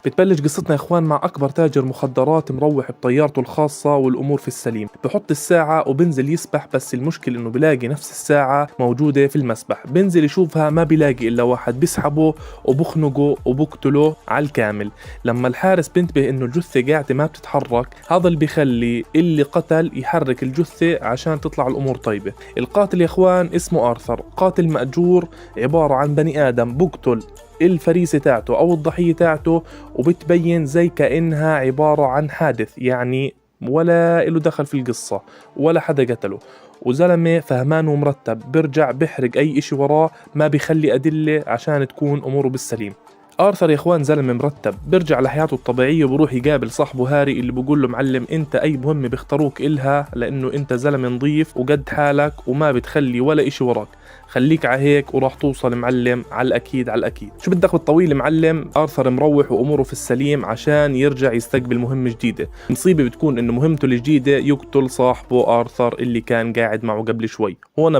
بتبلش قصتنا يا اخوان مع اكبر تاجر مخدرات مروح بطيارته الخاصة والامور في السليم. بحط الساعة وبنزل يسبح، بس المشكلة انه بلاقي نفس الساعة موجودة في المسبح. بنزل يشوفها ما بلاقي الا واحد، بسحبه وبخنقه وبقتله على الكامل. لما الحارس بنتبه انه الجثة قاعدة ما بتتحرك، هذا اللي بيخلي اللي قتل يحرك الجثة عشان تطلع الامور طيبة. القاتل يا اخوان اسمه ارثر، قاتل مأجور، عبارة عن بني ادم بقتل الفريسة تاعته او الضحية تاعته وبتبين زي كأنها عبارة عن حادث، يعني ولا له دخل في القصة ولا حدا قتله. وزلمة فهمان ومرتب، برجع بحرق اي اشي وراه، ما بيخلي ادلة عشان تكون اموره بالسليم. ارثر يا اخوان زلمة مرتب، برجع لحياته الطبيعية وبروح يقابل صاحبه هاري اللي بقول له معلم انت اي مهمة بيختاروك الها، لانه انت زلمة نظيف وقد حالك وما بتخلي ولا اشي وراك، خليك على هيك وراح توصل معلم على الاكيد على الاكيد. شو بدك بالطويل معلم، ارثر مروح واموره في السليم عشان يرجع يستقبل مهمة جديدة. المصيبة بتكون انه مهمته الجديدة يقتل صاحبه ارثر اللي كان قاعد معه قبل شوي. هون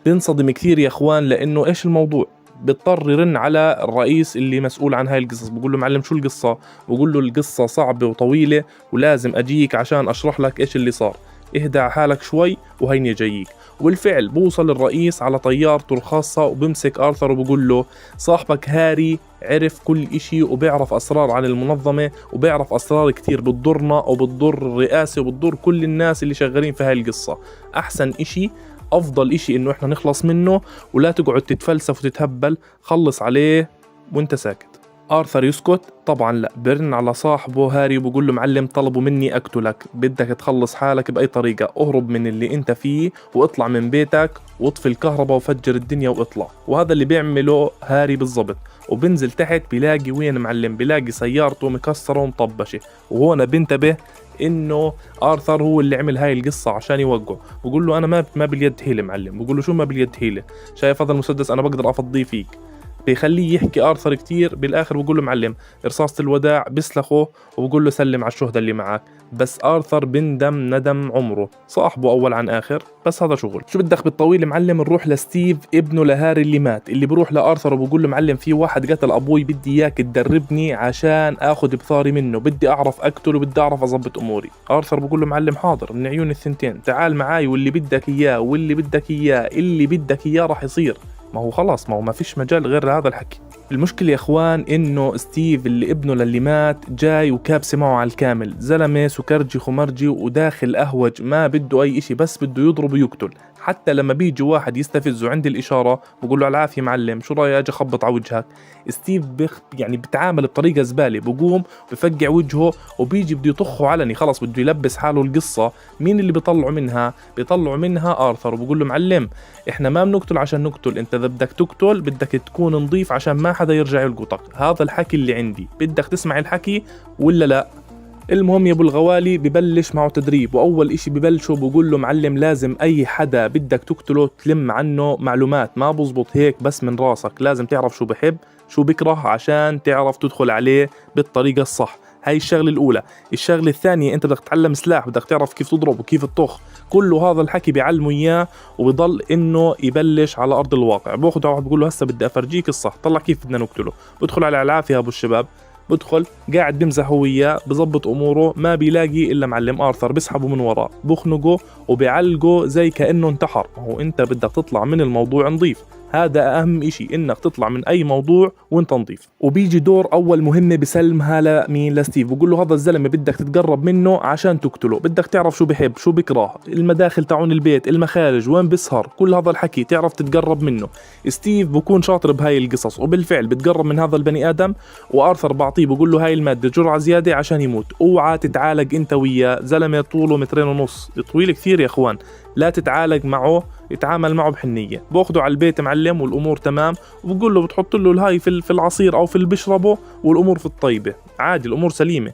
بنصدم كثير يا اخوان، لانه ايش الموضوع؟ بيضطر يرن على الرئيس اللي مسؤول عن هاي القصص، بقول له معلم شو القصة؟ بقول له القصة صعبة وطويلة ولازم اجيك عشان اشرح لك ايش اللي صار، اهدى على حالك شوي وهيني جايك. وبالفعل بوصل الرئيس على طيارته الخاصة وبمسك آرثر وبقول له صاحبك هاري عرف كل اشي وبيعرف أسرار عن المنظمة وبيعرف أسرار كتير بتضرنا وبتضر الرئاسة وبتضر كل الناس اللي شغالين في هاي القصة. أحسن اشي، أفضل اشي إنه إحنا نخلص منه، ولا تقعد تتفلسف وتتهبل، خلص عليه وانت ساكت. آرثر يسكت؟ طبعا لا، برن على صاحبه هاري وبقول له معلم طلبوا مني أقتلك، بدك تخلص حالك بأي طريقة، اهرب من اللي انت فيه واطلع من بيتك واطفي الكهرباء وفجر الدنيا واطلع. وهذا اللي بيعمله هاري بالضبط. وبنزل تحت بيلاقي وين معلم؟ بيلاقي سيارته مكسرة ومطبشة. وهون بنتبه انه ارثر هو اللي عمل هاي القصة عشان يوقعه. بقول له انا ما باليد حيلة معلم. بقول له شو ما باليد حيلة؟ شايف هذا المسدس انا بقدر افضيه فيك. بيخليه يحكي ارثر كتير، بالاخر بقول له معلم رصاصة الوداع، بيسلخه وبقول له سلم على الشهداء اللي معك. بس ارثر بندم ندم عمره، صاحبه اول عن اخر، بس هذا شغل. شو بدك بالطويل معلم، نروح لستيف ابنه لهاري اللي مات، اللي بروح لارثر وبقول له معلم في واحد قتل ابوي، بدي اياك تدربني عشان اخذ بثاري منه، بدي اعرف اقتله وبدي اعرف اظبط اموري. ارثر بقول له معلم حاضر من عيون الثنتين، تعال معاي واللي بدك اياه واللي بدك اياه اللي بدك اياه راح يصير. ما هو خلاص، ما هو ما فيش مجال غير هذا الحكي. المشكلة يا اخوان انه ستيف اللي ابنه للي مات جاي وكابسة معه على الكامل، زلمة سكرجي خمرجي وداخل اهوج، ما بده اي اشي، بس بده يضرب ويقتل. حتى لما بيجي واحد يستفزه عند الاشارة بقول له على العافية معلم، شو رأيك اجي اخبط على وجهك؟ ستيف يعني بتعامل بطريقة زبالة، بقوم بفقع وجهه وبيجي بده يطخه علني، خلص بده يلبس حاله القصة. مين اللي بيطلعوا منها؟ بيطلعوا منها ارثر وبقول له معلم احنا ما بنقتل عشان نقتل، انت اذا بدك تقتل بدك تكون نظيف عشان ما حدا يرجع يلقطك. هذا الحكي اللي عندي، بدك تسمع الحكي ولا لا؟ المهم يا ابو الغوالي ببلش معه تدريب، واول اشي ببلشه بقول له معلم لازم اي حدا بدك تقتله تلم عنه معلومات، ما بزبط هيك بس من راسك، لازم تعرف شو بحب شو بكره عشان تعرف تدخل عليه بالطريقة الصح. هاي الشغلة الأولى. الشغلة الثانية أنت بدك تتعلم سلاح، بدك تعرف كيف تضرب وكيف تطخ، كله هذا الحكي بيعلمه إياه وبضل إنه يبلش على أرض الواقع. باخده واحد بقول له هسه بدي أفرجيك الصح، طلع كيف بدنا نقتله. بدخل على العافية أبو الشباب، بدخل قاعد بمزح هو وياه، بزبط اموره، ما بيلاقي الا معلم ارثر بيسحبه من وراه، بخنقه وبيعلقه زي كانه انتحر. ما هو انت بدك تطلع من الموضوع نظيف، هذا اهم اشي انك تطلع من اي موضوع وانت نظيف. وبيجي دور اول مهمة بسلمها لمين؟ لستيف. بقول له هذا الزلمة بدك تتقرب منه عشان تقتله، بدك تعرف شو بحب شو بكره، المداخل تاعون البيت، المخارج، وين بيسهر، كل هذا الحكي تعرف تتقرب منه. ستيف بكون شاطر بهاي القصص، وبالفعل بتقرب من هذا البني ادم، وارثر بعطيه بقول له هاي المادة جرعة زيادة عشان يموت، اوعى تتعالج انت وياه، زلمة طوله 2.5 متر، طويل كثير يا اخوان، لا تتعالج معه، يتعامل معه بحنيه. باخده على البيت معلم والامور تمام، وبقول له بتحط له الهاي في العصير او في اللي بيشربه والامور في الطيبة، عادي الامور سليمة.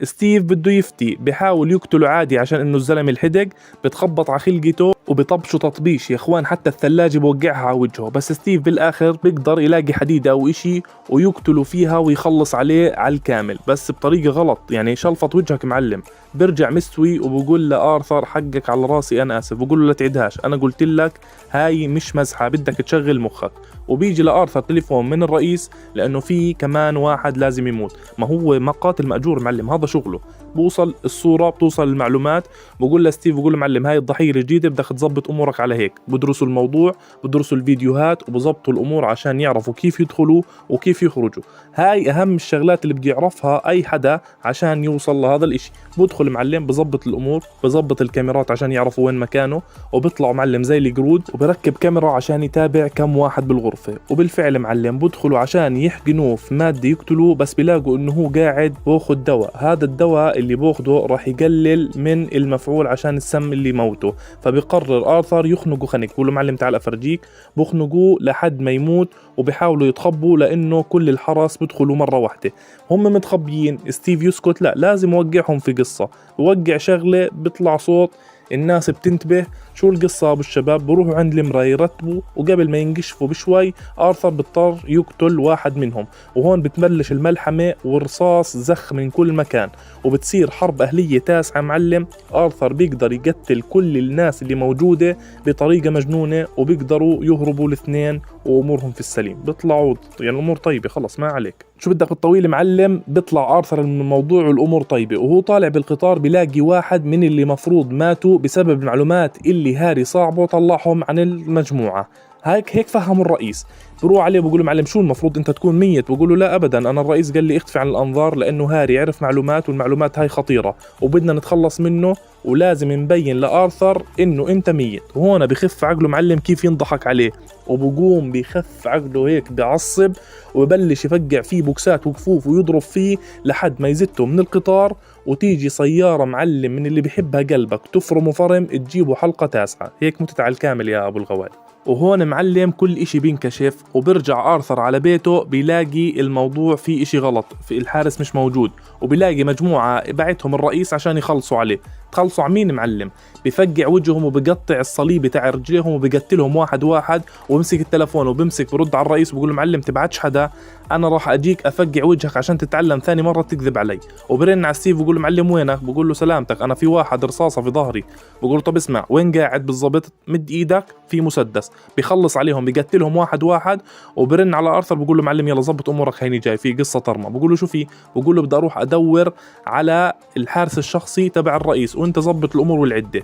ستيف بده يفتي، بحاول يقتله عادي عشان انه الزلمة الحدق، بتخبط على خلقته وبطبشوا تطبيش يا اخوان، حتى الثلاجة بوقعها على وجهه. بس ستيف بالاخر بيقدر يلاقي حديدة او اشي ويقتله فيها ويخلص عليه على الكامل، بس بطريقة غلط يعني شلفط وجهك معلم. برجع مستوي وبقول لآرثر حقك على راسي انا اسف، بقول له لا تعيدهاش، انا قلت لك هاي مش مزحة، بدك تشغل مخك. وبيجي لآرثر تليفون من الرئيس لانه في كمان واحد لازم يموت، ما هو ما قاتل مأجور معلم، هذا شغله. بوصل الصورة، بتوصل المعلومات، بقول لستيف بقول له معلم هاي الضحية الجديدة بدك تزبط امورك على هيك. بدرسوا الموضوع، بدرسوا الفيديوهات، وبزبطوا الامور عشان يعرفوا كيف يدخلوا وكيف يخرجوا. هاي اهم الشغلات اللي بده يعرفها اي حدا عشان يوصل لهذا الاشي. بدخل معلم بزبط الامور، بزبط الكاميرات عشان يعرفوا وين مكانه، وبيطلعوا معلم زي القرود، وبركب كاميرا عشان يتابع كم واحد بالغرفة. وبالفعل معلم بدخلوا عشان يحقنوه في مادة يقتلوه، بس بيلاقوا انه هو قاعد باخذ دواء، هذا الدواء اللي باخده راح يقلل من المفعول عشان السم اللي موته. فبقرر آرثر يخنقه خنق، بقول له معلم تعال افرجيك، بخنقوه لحد ما يموت، وبيحاولوا يتخبوا لانه كل الحرس بدخلوا مرة واحدة، هم متخبيين. ستيف يسكت، لا لازم يوقعهم في قصة، بوقع شغلة بيطلع صوت، الناس بتنتبه شو القصة ابو الشباب، بروحوا عند المراية يرتبوا، وقبل ما ينكشفوا بشوي آرثر بيضطر يقتل واحد منهم، وهون بتبلش الملحمة والرصاص زخ من كل مكان، وبتصير حرب أهلية تاسعة معلم. آرثر بيقدر يقتل كل الناس اللي موجودة بطريقة مجنونة، وبيقدروا يهربوا الاثنين وأمورهم في السليم، بيطلعوا يعني الأمور طيبة خلص ما عليك. شو بدك بالطويل معلم، بيطلع آرثر من الموضوع والأمور طيبة. وهو طالع بالقطار بيلاقي واحد من اللي مفروض ماتوا بسبب المعلومات اللي هاري صاحبه طلعهم عن المجموعة. هيك فهموا الرئيس. بروح عليه بقول له معلم شو المفروض انت تكون ميت؟ بقول له لا ابدا، انا الرئيس قال لي اختفي عن الانظار لانه هاري عرف معلومات، والمعلومات هاي خطيرة وبدنا نتخلص منه، ولازم نبين لآرثر انه انت ميت. وهون بخف عقله معلم كيف ينضحك عليه، وبقوم بخف عقله هيك بعصب، وببلش يفقع فيه بوكسات وكفوف ويضرب فيه لحد ما يزته من القطار، وتيجي سيارة معلم من اللي بحبها قلبك تفرمه فرم، تجيبه حلقة تاسعة. هيك متت على الكامل يا ابو الغوالي. وهون معلم كل اشي بينكشف، وبرجع آرثر على بيته بيلاقي الموضوع فيه اشي غلط، في الحارس مش موجود، وبيلاقي مجموعة بعتهم الرئيس عشان يخلصوا عليه. تخلصوا على مين معلم؟ بفقع وجههم وبقطع الصليب تاع رجليهم وبقتلهم واحد واحد، وبمسك التلفون وبمسك برد على الرئيس وبقول له معلم تبعتش حدا، انا راح اجيك افقع وجهك عشان تتعلم ثاني مرة تكذب علي. وبرن على ستيف وبقول له معلم وينك؟ بقول له سلامتك انا في واحد رصاصة في ظهري. بقول له طب اسمع وين قاعد بالضبط؟ مد ايدك في مسدس. بيخلص عليهم بقتلهم واحد واحد. وبرن على آرثر بقول له معلم يلا زبط امورك هيني جاي، في قصة طرمه. بقول له شو في؟ بقول له بدي اروح ادور على الحارس الشخصي تبع الرئيس وانت زبط الامور والعدة.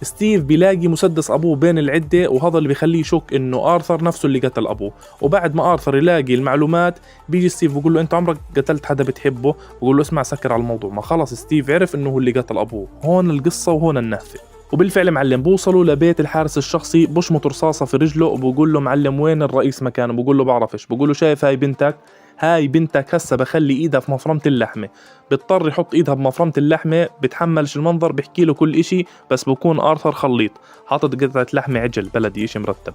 ستيف بيلاقي مسدس ابوه بين العدة، وهذا اللي بيخليه يشك انه آرثر نفسه اللي قتل ابوه. وبعد ما آرثر يلاقي المعلومات بيجي ستيف بيقول له انت عمرك قتلت حدا بتحبه؟ بقول له اسمع سكر على الموضوع، ما خلص ستيف عرف انه هو اللي قتل ابوه. هون القصة وهون النهفه. وبالفعل معلم بوصلوا لبيت الحارس الشخصي، بشمط رصاصة في رجله وبقول له معلم وين الرئيس مكانه؟ بقول له بعرفش. بقول له شايف هاي بنتك؟ هاي بنتك هسه بخلي ايدها في مفرمة اللحمة. بيضطر يحط ايدها بمفرمة اللحمة، بتحملش المنظر، بحكي له كل اشي، بس بكون آرثر خليط حاطط قطعة لحمة عجل بلدي اشي مرتب.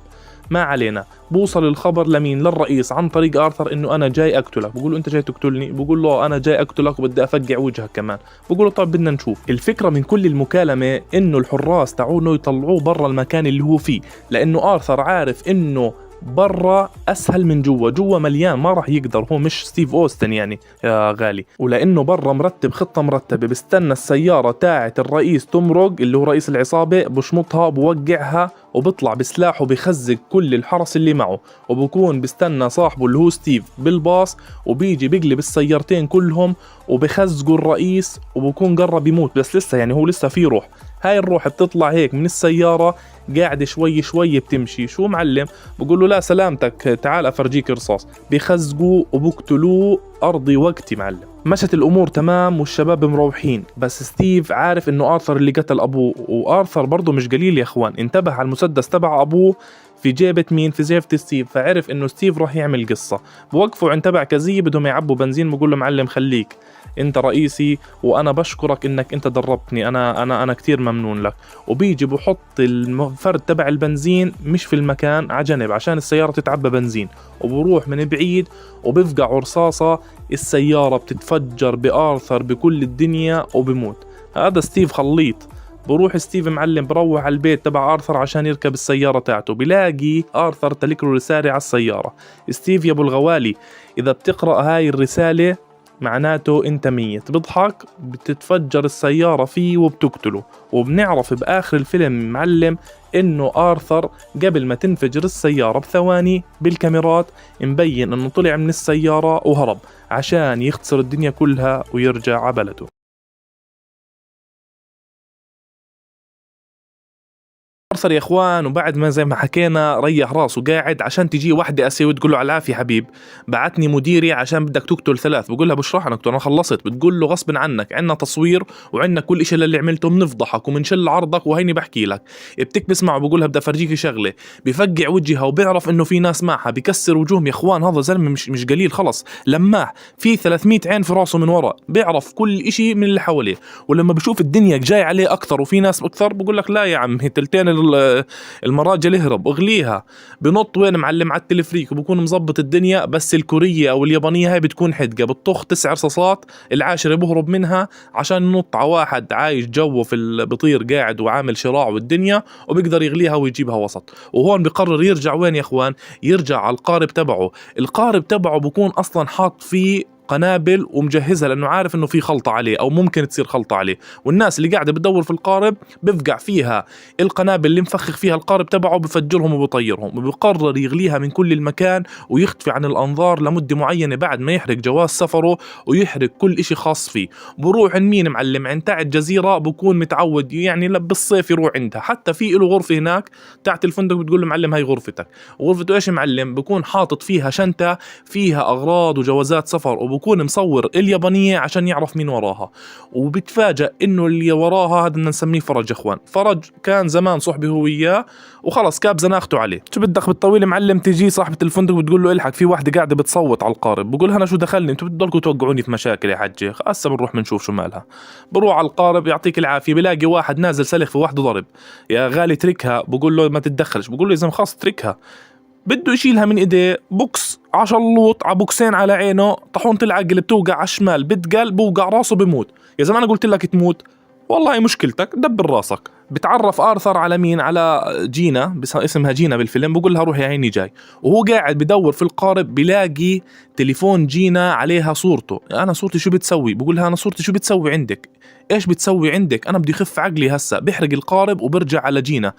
ما علينا، بوصل الخبر لمين؟ للرئيس عن طريق آرثر انه انا جاي اقتلك. بقول له انت جاي تقتلني؟ بقول له انا جاي اقتلك وبدي افقع وجهك كمان. بقول له طيب بدنا نشوف. الفكرة من كل المكالمة انه الحراس تعونه يطلعوه برا المكان اللي هو فيه، لانه آرثر عارف انه برا اسهل من جوا، جوا مليان ما راح يقدر، هو مش ستيف اوستن يعني يا غالي. ولانه برا مرتب خطه مرتبه، بستنى السيارة تاعت الرئيس تمرق اللي هو رئيس العصابة، بشمطها بوقعها وبطلع بسلاحه بخزق كل الحرس اللي معه، وبكون بستنى صاحبه اللي هو ستيف بالباص، وبيجي بيقلب السيارتين كلهم وبخزقوا الرئيس، وبكون قرب يموت بس لسه يعني هو لسه في روح. هاي الروح بتطلع هيك من السيارة قاعدة شوي شوي بتمشي. شو معلم؟ بقول له لا سلامتك تعال أفرجيك رصاص. بخزقوه وبقتلوه أرضي وقتي معلم. مشت الأمور تمام والشباب مروحين، بس ستيف عارف إنه آرثر اللي قتل أبوه، وآرثر برضه مش قليل يا إخوان، انتبه على المسدس تبع أبوه في جيبة مين؟ في جيبة ستيف، فعرف إنه ستيف راح يعمل قصة. بوقفوا عند تبع كزية بدهم يعبوا بنزين، بقول له معلم خليك انت رئيسي وانا بشكرك انك انت دربتني، انا انا انا كثير ممنون لك. وبيجي بحط الفرد تبع البنزين مش في المكان، على جنب عشان السيارة تتعبى بنزين، وبروح من بعيد وبفقع رصاصة، السيارة بتتفجر بآرثر بكل الدنيا وبموت. هذا ستيف خليط، بروح ستيف معلم بروح على البيت تبع آرثر عشان يركب السيارة تاعته، بلاقي آرثر تلك له رسالة على السيارة. ستيف يا ابو الغوالي اذا بتقرأ هاي الرسالة معناته انت ميت. بضحك، بتتفجر السيارة فيه وبتقتله. وبنعرف بآخر الفيلم معلم انه آرثر قبل ما تنفجر السيارة بثواني بالكاميرات مبين انه طلع من السيارة وهرب عشان يختصر الدنيا كلها ويرجع عبلده. آرثر يا اخوان وبعد ما زي ما حكينا ريح راسه قاعد عشان تجي وحده اسيوي تقول له على العافية حبيب، بعتني مديري عشان بدك تقتل 3. بقول لها بشرح انا انا خلصت. بتقول له غصب عنك، عندنا تصوير وعندنا كل شيء اللي عملته، بنفضحك وبنشل عرضك وهيني بحكي لك. بتكبس معه بقول لها بدي افرجيكي شغله، بفقع وجهها وبيعرف انه في ناس معها، بكسر وجوههم يا اخوان. هذا زلمة مش قليل، خلص لماح، في 300 عين في راسه من ورا، بيعرف كل شيء من اللي حواليه. ولما بشوف الدنيا جاي عليه اكثر وفي ناس اكثر بقول لك لا يا عم، تلتين المراجل اهرب اغليها. بنط وين معلم؟ على التلفريك، وبكون مزبط الدنيا. بس الكورية او اليابانية هاي بتكون حدقه، بتطخ 9 رصاصات، العاشرة بهرب منها عشان ينط على واحد عايش جوه في بطير قاعد وعامل شراع والدنيا، وبيقدر يغليها ويجيبها وسط. وهون بقرر يرجع وين يا اخوان؟ يرجع على القارب تبعه. القارب تبعه بكون اصلا حاط فيه قنابل ومجهزها لانه عارف انه في خلطه عليه او ممكن تصير خلطه عليه، والناس اللي قاعدة بتدور في القارب بفقع فيها القنابل اللي مفخخ فيها القارب تبعه، بفجرهم وبطيرهم. وبقرر يغليها من كل المكان ويختفي عن الانظار لمدة معينة بعد ما يحرق جواز سفره ويحرق كل اشي خاص فيه. بروح عند مين معلم؟ عند تاع الجزيرة، بكون متعود يعني بالصيف يروح عندها، حتى في له غرفة هناك تحت الفندق، بتقول له معلم هاي غرفتك. وغرفته ايش معلم؟ بكون حاطط فيها شنطه فيها اغراض وجوازات سفر، وبكون مصور اليابانية عشان يعرف مين وراها. وبتفاجأ انه اللي وراها هذا بدنا نسميه فرج يا اخوان. فرج كان زمان صحبي هو وياه، وخلص كاب زناخته عليه. شو بدك بالطويل معلم؟ تجي صاحبة الفندق بتقول له الحق في واحدة قاعدة بتصوت على القارب. بقول انا شو دخلني، انتوا بتضلكم توقعوني في مشاكل يا حجي، هسه بنروح بنشوف شو مالها. بروح على القارب يعطيك العافية، بلاقي واحد نازل سلخ في واحدة ضرب. يا غالي تركها، بقول له ما تتدخلش، بقول له يا زلمة خلص تركها. بده يشيلها من ايديه، بوكس عشلوط على بوكسين على عينه، طاحونه العقل بتوقع على الشمال، بتقل بوقع راسه بموت. يا زلمة انا قلت لك تموت، والله مشكلتك دبر راسك. بتعرف آرثر على مين؟ على جينا، بس اسمها جينا بالفيلم. بقول لها روح يا عيني جاي. وهو قاعد بدور في القارب بلاقي تليفون جينا عليها صورته. انا صورتي شو بتسوي؟ بقول لها انا صورتي شو بتسوي عندك؟ ايش بتسوي عندك؟ انا بدي اخف عقلي هسه. بحرق القارب وبرجع على جينا،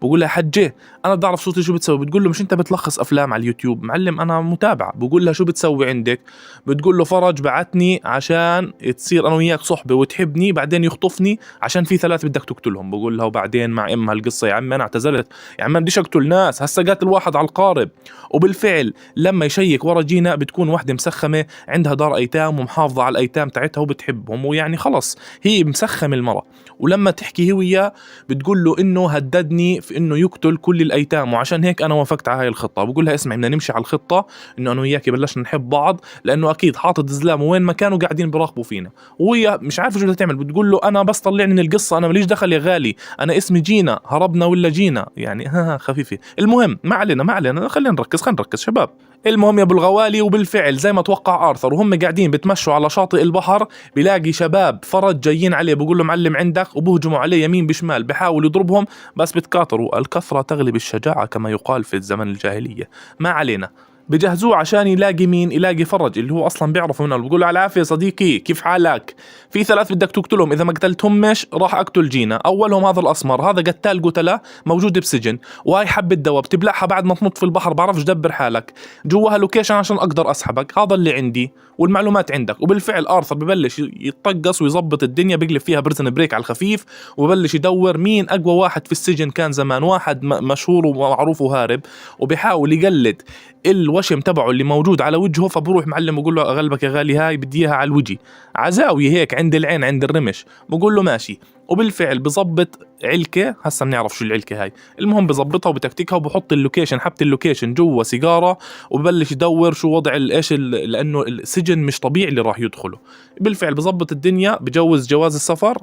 بقول لها حجه انا بدي اعرف صورتي شو بتسوي. بتقول له مش انت بتلخص افلام على اليوتيوب؟ معلم انا متابعه. بقول لها شو بتسوي عندك؟ بتقول له فرج بعتني عشان تصير انا وياك صحبه وتحبني، بعدين يخطفني عشان في 3 بدك تقتلهم. بقول لها وبعدين مع امها القصة يا عمي انا اعتزلت يا عمي، ما بديش اقتل ناس، هسه قاتل واحد على القارب. وبالفعل لما يشيك ورا جينا بتكون وحده مسخمه عندها دار ايتام ومحافظة على الايتام تاعتها وبتحبهم، ويعني خلص هي مسخمه المرة. ولما تحكي هي وياه بتقول له انه هددني في انه يقتل كل الايتام، وعشان هيك انا وافقت على هاي الخطة. بقول لها اسمعي بدنا نمشي على الخطة انه انا وياكي بلشنا نحب بعض، لانه اكيد حاطط زلام وين ما كانوا قاعدين براقبوا فينا. وهي مش عارفه شو بدها تعمل، بتقول له انا بس طلعني من القصة، انا ماليش دخل يا غالي، انا اسمي جينا، هربنا ولا جينا يعني ها خفيفة. المهم ما علينا ما علينا، خلينا نركز خلينا نركز شباب. المهم يا ابو الغوالي، وبالفعل زي ما توقع آرثر وهم قاعدين بتمشوا على شاطئ البحر بلاقي شباب فرج جايين عليه، بقول له معلم عندك، وبهجموا عليه يمين بشمال، بحاول يضربهم بس بتكاثروا، الكثرة تغلب الشجاعة كما يقال في الزمن الجاهلية. ما علينا، بجهزوه عشان يلاقي مين؟ يلاقي فرج اللي هو اصلا بيعرفه منه. بقول له على العافية صديقي كيف حالك؟ في 3 بدك تقتلهم، اذا ما قتلتهمش راح اقتل جينا. اولهم هذا الاسمر، هذا قتال قتله موجود بسجن، وهاي حبه دواء بتبلعها بعد ما تنط في البحر، بعرفش دبر حالك، جواها location عشان اقدر اسحبك، هذا اللي عندي والمعلومات عندك. وبالفعل آرثر ببلش يتطقص ويظبط الدنيا، بيقلب فيها Prison Break على الخفيف، وببلش يدور مين اقوى واحد في السجن. كان زمان واحد مشهور ومعروف وهارب، وبيحاول يقلد الوشم تبعه اللي موجود على وجهه. فبروح معلم بقول له اغلبك يا غالي، هاي بدي اياها على الوجه، عزاويه هيك عند العين عند الرمش، بقول له ماشي. وبالفعل بظبط علكه، هسه بنعرف شو العلكه هاي. المهم بظبطها وبتكتكها وبحط ال location، حبه ال location جوا سيجارة، وببلش يدور شو وضع ايش، لانه السجن مش طبيعي اللي راح يدخله. بالفعل بظبط الدنيا، بجوز جواز السفر،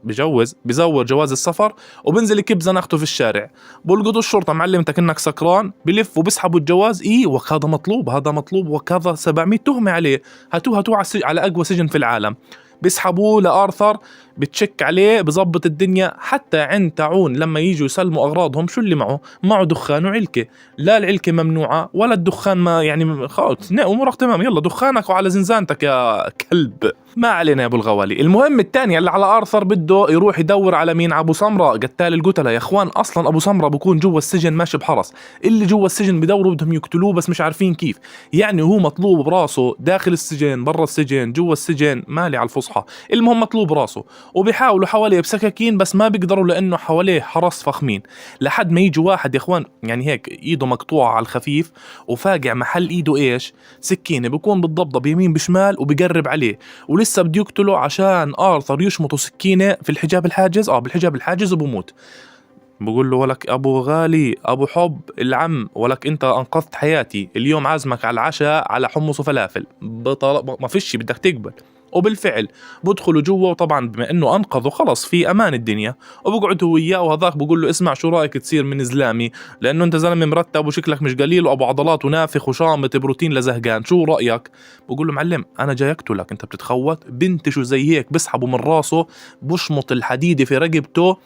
بزور جواز السفر، وبنزل يكب زناخته في الشارع. بلقطوا الشرطة معلمتك انك سكران، بلف وبسحبوا الجواز، ايه وهذا مطلوب، هذا مطلوب، وكذا 700 تهمه عليه، هاتوه هاتوه على اقوى سجن في العالم. بيسحبوه لآرثر، بتشك عليه، بظبط الدنيا. حتى عند تعون لما يجوا يسلموا اغراضهم شو اللي معه؟ معه دخان وعلكه، لا العلكه ممنوعة ولا الدخان، ما يعني خلص امورك تمام، يلا دخانك وعلى زنزانتك يا كلب. ما علينا يا ابو الغوالي. المهم الثاني اللي على ارثر بده يروح يدور على مين؟ ابو سمرة قتال القتلة. يا اخوان اصلا ابو سمرة بكون جوا السجن ماشي بحرس، اللي جوا السجن بدوروا بدهم يقتلوه بس مش عارفين كيف، يعني هو مطلوب براسه داخل السجن برا السجن جوا السجن، مالي على الفصحى، المهم مطلوب راسه، وبيحاولوا حواليه بسكاكين بس ما بيقدروا لانه حواليه حرس فخمين، لحد ما يجي واحد يا اخوان يعني هيك ايده مقطوعة على الخفيف وفاقع محل ايده ايش؟ سكينة، بكون بالضبضب يمين بشمال وبقرب عليه ولسه بده يقتله عشان ارثر يشمطه سكينة في الحجاب الحاجز، بالحجاب الحاجز وبموت. بقول له ولك ابو غالي ابو حب العم، ولك انت انقذت حياتي، اليوم عازمك على العشاء على حمص وفلافل، ما فيش بدك تقبل. وبالفعل بدخلوا جوا، وطبعا بما انه انقذوا خلص في امان الدنيا، وبقعد هو وياه، وهذاك بقول له اسمع شو رايك تصير من زلامي، لانه انت زلمة مرتب وشكلك مش قليل وابو عضلات ونافخ وشامط بروتين لزهقان، شو رايك؟ بقول له معلم انا جاي اقتلك، انت بتتخوت؟ بنتشو زي هيك، بسحبه من راسه، بشمط الحديدة في رقبته،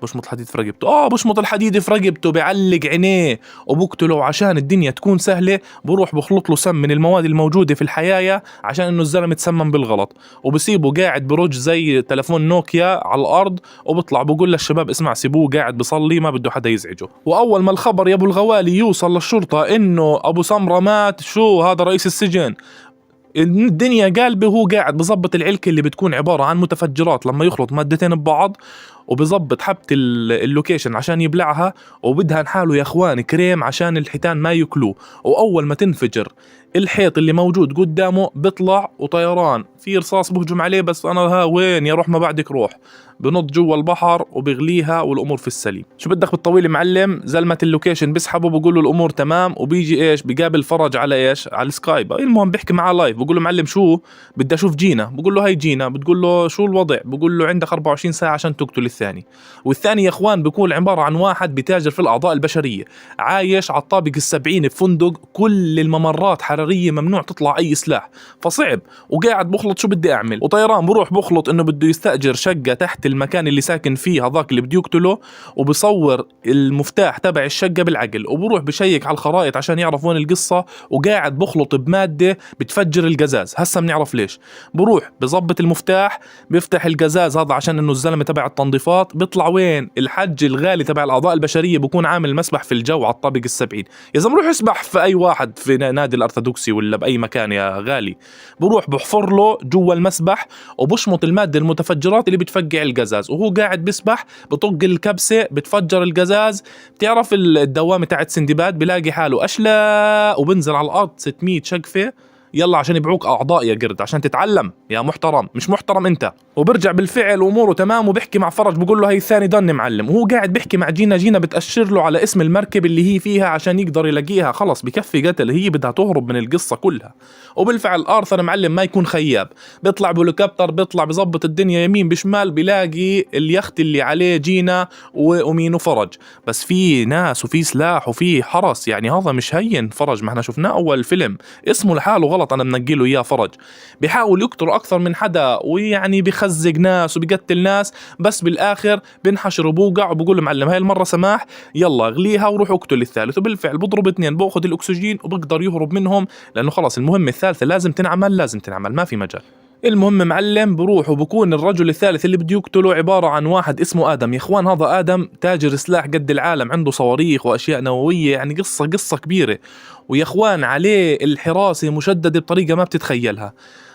بشمط الحديد في رقبته، بشمط الحديد في رقبته، بعلق عينيه وبقتله. عشان الدنيا تكون سهلة بروح بخلط له سم من المواد الموجودة في الحيايه عشان انه الزلمة تسمم بالغلط، وبسيبه قاعد برج زي تلفون نوكيا على الارض، وبطلع بقول للشباب اسمع سيبوه قاعد بصلي ما بده حدا يزعجه. واول ما الخبر يا ابو الغوالي يوصل للشرطة انه ابو سمرة مات، شو هذا رئيس السجن، الدنيا قالبه، وهو قاعد بظبط العلكه اللي بتكون عبارة عن متفجرات لما يخلط مادتين ببعض، وبظبط حبة ال location عشان يبلعها، وبدهن حاله يا اخوان كريم عشان الحيتان ما ياكلوه، واول ما تنفجر الحيط اللي موجود قدامه بيطلع وطيران في رصاص بهجم عليه، بس انا ها وين يا روح ما بعدك روح، بنط جوا البحر وبغليها والامور في السليم. شو بدك بالطويل معلم؟ زلمة ال location بسحبه بقول له الامور تمام، وبيجي ايش؟ بقابل فرج على ايش؟ على السكايب. المهم بيحكي معاه live، بقول له معلم شو بدي اشوف جينا، بقول له هاي جينا، بتقول له شو الوضع؟ بقول له عندك 24 ساعة عشان تقتل الثاني. والثاني يا اخوان بيكون عبارة عن واحد بتاجر في الاعضاء البشرية، عايش على الطابق 70 بفندق، كل الممرات حرارية ممنوع تطلع اي سلاح، فصعب، وقاعد بخلط شو بدي اعمل، وطيران بروح بخلط انه بده يستاجر شقه تحت المكان اللي ساكن فيه هذاك اللي بده يقتله، وبصور المفتاح تبع الشقة بالعقل، وبروح بشيك على الخرائط عشان يعرف وين القصة، وقاعد بخلط بمادة بتفجر القزاز، هسه بنعرف ليش. بروح بظبط المفتاح، بيفتح القزاز هذا عشان انه الزلمة تبع التنظيفات، بيطلع وين الحج الغالي تبع الاعضاء البشرية، بكون عامل مسبح في الجو على الطابق 70. يا زلمة روح اسبح في اي واحد في نادي الارثوذكسي ولا باي مكان يا غالي. بروح بحفر له جوا المسبح وبشمط المادة المتفجرات اللي بتفقع القزاز، وهو قاعد بيسبح بطق الكبسه بتفجر القزاز. بتعرف الدوامة تاعت سندباد، بلاقي حاله اشلاء وبنزل على الارض 600 شقفة، يلا عشان يبيعوك اعضاء يا قرد، عشان تتعلم يا محترم، مش محترم انت. وبرجع بالفعل اموره تمام، وبحكي مع فرج بقول له هي الثاني done معلم، وهو قاعد بيحكي مع جينا، جينا بتأشر له على اسم المركب اللي هي فيها عشان يقدر يلاقيها، خلص بكفي قتل، هي بدها تهرب من القصة كلها. وبالفعل ارثر معلم ما يكون خياب، بيطلع بهليكوبتر، بيطلع بظبط الدنيا يمين بشمال، بلاقي اليخت اللي عليه جينا ومين وفرج، بس في ناس وفي سلاح وفي حرس، يعني هذا مش هين فرج، ما احنا شفناه اول فيلم اسمه لحاله غلط، انا منقي له اياه فرج. بيحاول يقتل اكثر من حدا، ويعني بخزق ناس وبقتل ناس، بس بالاخر بنحشر وبوقع، وبقول له معلم هاي المرة سماح، يلا اغليها وروح اقتل الثالث. وبالفعل بضرب اثنين، باخذ الاكسجين وبقدر يهرب منهم، لانه خلص المهمة الثالثة لازم تنعمل، لازم تنعمل، ما في مجال. المهم معلم بروح وبكون الرجل الثالث اللي بده يقتله عبارة عن واحد اسمه آدم. يا اخوان هذا آدم تاجر سلاح قد العالم، عنده صواريخ واشياء نووية، يعني قصة كبيرة، ويا اخوان عليه الحراسة مشددة بطريقة ما بتتخيلها.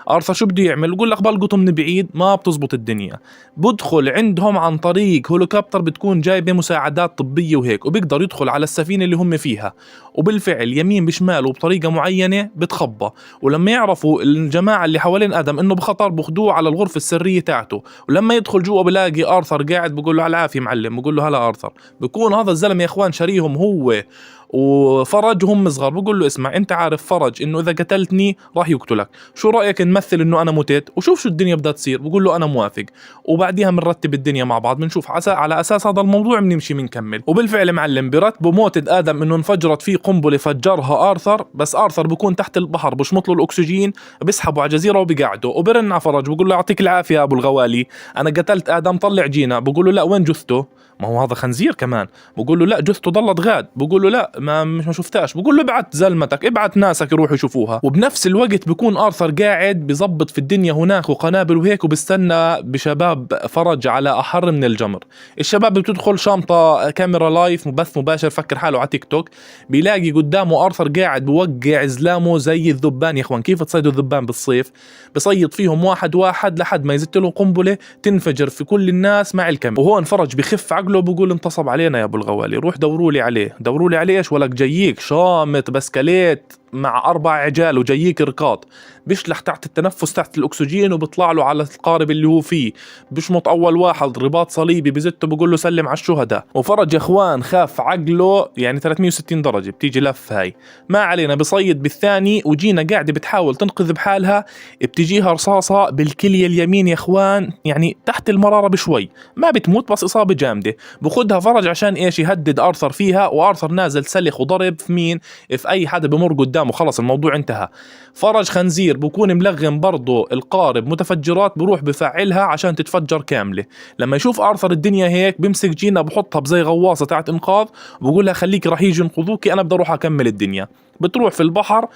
ارثر شو بده يعمل؟ بقول لك بلقطة من بعيد، ما بتزبط الدنيا، بدخل عندهم عن طريق هليكوبتر بتكون جايبه مساعدات طبية وهيك، وبيقدر يدخل على السفينة اللي هم فيها، وبالفعل يمين بشمال وبطريقة معينة بتخبى. ولما يعرفوا الجماعة اللي حوالين ادم انه بخطر بخدوه على الغرفة السرية تاعته، ولما يدخل جوا بلاقي ارثر قاعد، بقول له على العافية معلم، بقول له هلا ارثر. بكون هذا الزلمة يا اخوان شاريهم هو وفرج وهم صغار، بقول له اسمع انت عارف فرج انه اذا قتلتني راح يقتلك، شو رايك نمثل انه انا متت وشوف شو الدنيا بدها تصير؟ بقول له انا موافق، وبعديها بنرتب الدنيا مع بعض، بنشوف على اساس هذا الموضوع بنمشي بنكمل. وبالفعل معلم برتبوا موتة ادم انه انفجرت فيه قنبلة فجرها ارثر، بس ارثر بكون تحت البحر بشمط له الاكسجين، بيسحبه على جزيرة وبقعده، وبرن على فرج بقول له يعطيك العافية يا ابو الغوالي، انا قتلت ادم طلع جينا. بقول له لا وين جثته؟ ما هو هذا خنزير كمان. بقول له لا جثته ضلت غاد. بقول له لا ما شفتهاش. بقول له ابعت زلمتك، ابعت ناسك يروحوا يشوفوها. وبنفس الوقت بكون ارثر قاعد بزبط في الدنيا هناك وقنابل وهيك، وبستنى بشباب فرج على احر من الجمر. الشباب بتدخل شامطه كاميرا live بث مباشر، فكر حاله على تيك توك، بيلاقي قدامه ارثر قاعد بوقع زلامه زي الذبان. يا اخوان كيف تصيدوا الذبان بالصيف؟ بصيد فيهم واحد واحد لحد ما يزت له قنبلة تنفجر في كل الناس مع الكاميرا. وهون فرج بخف عقله بقول انتصب علينا يا ابو الغوالي، روح دوروا لي عليه، دوروا لي عليه ايش ولك جاييك شامط بسكليت مع 4 عجال وجاييك ركاض، بيشلح تحت التنفس تحت الاكسجين وبيطلع له على القارب اللي هو فيه، بشمط اول واحد رباط صليبي بزته بقول له سلم على الشهداء. وفرج يا اخوان خاف عقله يعني 360 درجه بتيجي لف هاي، ما علينا بصيد بالثاني، وجينا قاعدة بتحاول تنقذ بحالها، بتجيها رصاصة بالكلية اليمين يا اخوان، يعني تحت المرارة بشوي، ما بتموت بس اصابه جامدة. بخدها فرج عشان ايش؟ يهدد ارثر فيها، وارثر نازل سلخ وضرب في مين؟ في اي حدا بمر قدامه، خلص الموضوع انتهى. فرج خنزير بكون ملغم برضه القارب متفجرات، بروح بفعلها عشان تتفجر كاملة. لما يشوف ارثر الدنيا هيك بمسك جينا بحطها بزي غواصه تاعت انقاذ، بقول لها خليكي راح يجي ينقذوكي، انا بدي اروح اكمل الدنيا. بتروح في البحر،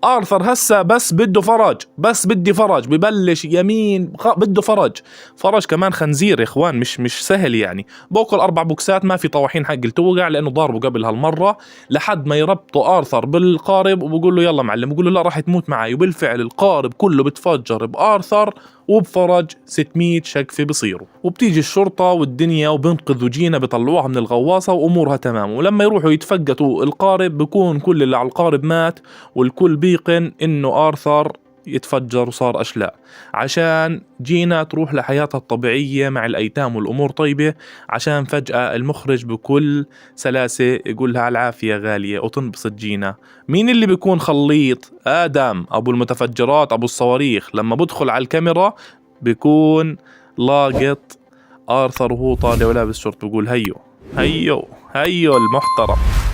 ارثر هسه بس بده فرج، بس بدي فرج، ببلش يمين بده فرج. فرج كمان خنزير يا اخوان، مش سهل يعني، باكل 4 بوكسات ما في طواحين حق توقع لانه ضاربه قبل هالمرة، لحد ما يربطوا ارثر بالقارب وبقول له يلا معلم، بقول له لا راح تموت معي. وبالفعل القارب كله بتفجر بارثر وبفرج، 600 شقفة بصيروا. وبتيجي الشرطة والدنيا وبنقذوا جينا، بيطلعوها من الغواصة وامورها تمام. ولما يروحوا يتفقتوا القارب بكون كل اللي على القارب مات، والكل بيقن انه ارثر يتفجر وصار اشلاء، عشان جينا تروح لحياتها الطبيعية مع الايتام والامور طيبة، عشان فجأة المخرج بكل سلاسة يقول لها على العافية غالية وتنبسط جينا. مين اللي بيكون خليط؟ آدم ابو المتفجرات ابو الصواريخ. لما بدخل على الكاميرا بيكون لاقط آرثر وهو طالع ولابس شورت، بيقول هيو هيو هيو المحترم.